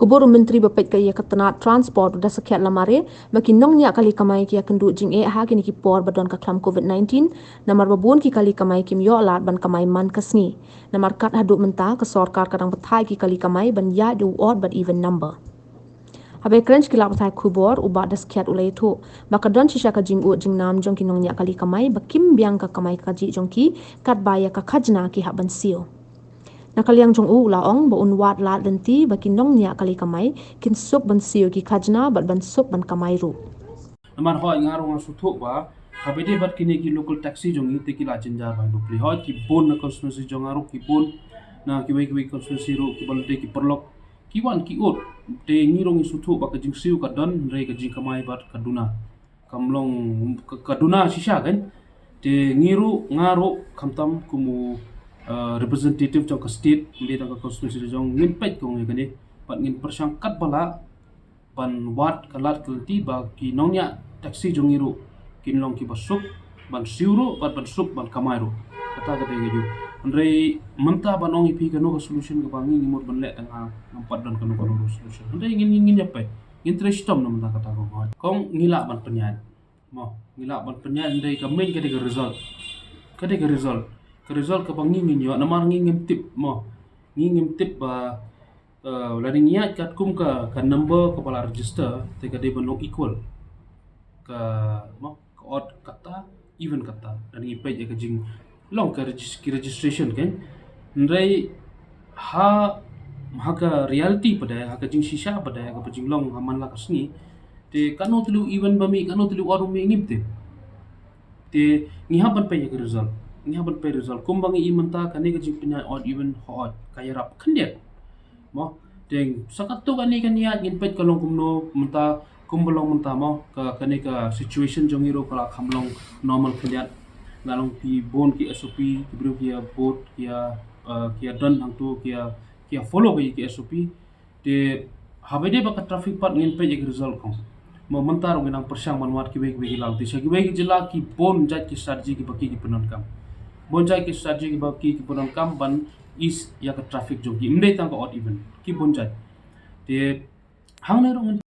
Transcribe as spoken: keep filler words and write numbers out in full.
U bor u Myntri ba peit ka ïa ka tnat Transport u da sakhiat la mar ba ki nongñiah kali kamai ki ïa kynduh jingeh ha kine ki por ba don ka khlam covid nineteen, namar ba bun ki kali kamai kim ïoh lad ban kamai man ka sngi. Namar kat haduh mynta ka sorkar ka dang batai ki kali kamai ban ïaid u odd bad even number. Haba ïakren sha ki lad pathai khubor, u Bah Daskhiat u la ïathuh ba ka don shisha ka jingud jingnam jong ki nongñiah kali kamai ba kim biang ka kamai kajih jong ki, katba ïa ka khajna ki hap ban siew. Na ka liang jong u, u la ong ba un wad lad lynti ba ki nongñiah kali kamai kin suk ban siew ki khajna bad ban suk ban kamai ruh. Namar hoi nga ruh nga sngewthuh ba haba dei bad kine ki local taxi jong ngi te ki la jynjar ba bapli. Hoi ki bun na constituency jong nga ruh, ki bun na kiwei kiwei constituency ruh, ki bun te ki paralok ki wan ki ud. Te ngi ruh ngi sngewthuh ba ka jingsiew ka don, hynrei ka jingkamai bad ka duna. Kam long ka, ka duna shisha kan. Te ngi ruh, nga ruh khamtam kum u, uh, representative jong ka state, ym dei tang ka constituency jong, ngin peit kong ïa kane bad ngin pyrshang katba lah ban wad ka lad ka lynti ba ki nongñiah taxi jong ngi ruh kin long kiba suk ban siew ruh bad ban suk ban kamai ruh. Kata ka dei ka ju. Hynrei mynta ban ong ïa phi kano ka solution kaba ngi, ngi mut ban leh tang ha, ngam pat don kano kano ruh solution. Hynrei ngin, ngin, ngin ïa peit. Ngin trei shitom na mynta kata ka hoi. Kong ngi lah ban pynïaid. Mo, ngi lah ban pynïaid, hynrei ka main ka dei ka result. Ka dei ka result. Ka result kaba ngi ngin ïoh, namar ngi ngim tip, mo. Ngi ngim tip ba, eh, lada ngi ïaid katkum ka, ka number kaba la register, te ka dei ban long equal. Ka, mo, ka odd katta, even katta. Lada ngi peit ïa ka jing long ka regis-, ki registration kan. Hynrei ha, ha ka reality pat de, ha ka jingshisha pat de, ha kaba jinglong ha man la ka sngi, te kano tylli u even ba mih, kano tylli u odd u mih, ngim tip. Te ngi hap ban peit ïa ka result. Ngi hap ban peit result. Kumba ngi i mynta, kane ka jingpynïaid odd even, hooid, ka ïarap khyndiat. Mo, te sa katto katne ka niat ngin peit ka long kumno mynta, kumba long mynta mo, ka, kane ka situation jong ngi ruh ka la kham long normal khyndiat. La long ki bun ki S O P, ki briew ki ïa bud, ki ïa, eh, ki ïa don hangto, ki ïa, ki ïa follow ki, ki S O P. Te haba dei ba ka traffic pat ngin peit ïa ki result kong. Mo mynta ruh ngi nang pyrshang ban wad kiwei kiwei ki lad. Te sha kiwei ki jylla ki bun jait ki strategy kiba ki, ki pyndonkam. Bun jait ki strategy kiba ki, ki pyndonkam ban ease ïa ka traffic jong ki. Ym dei tang ka odd even. Ki bun jait. Te hangne ruh ngin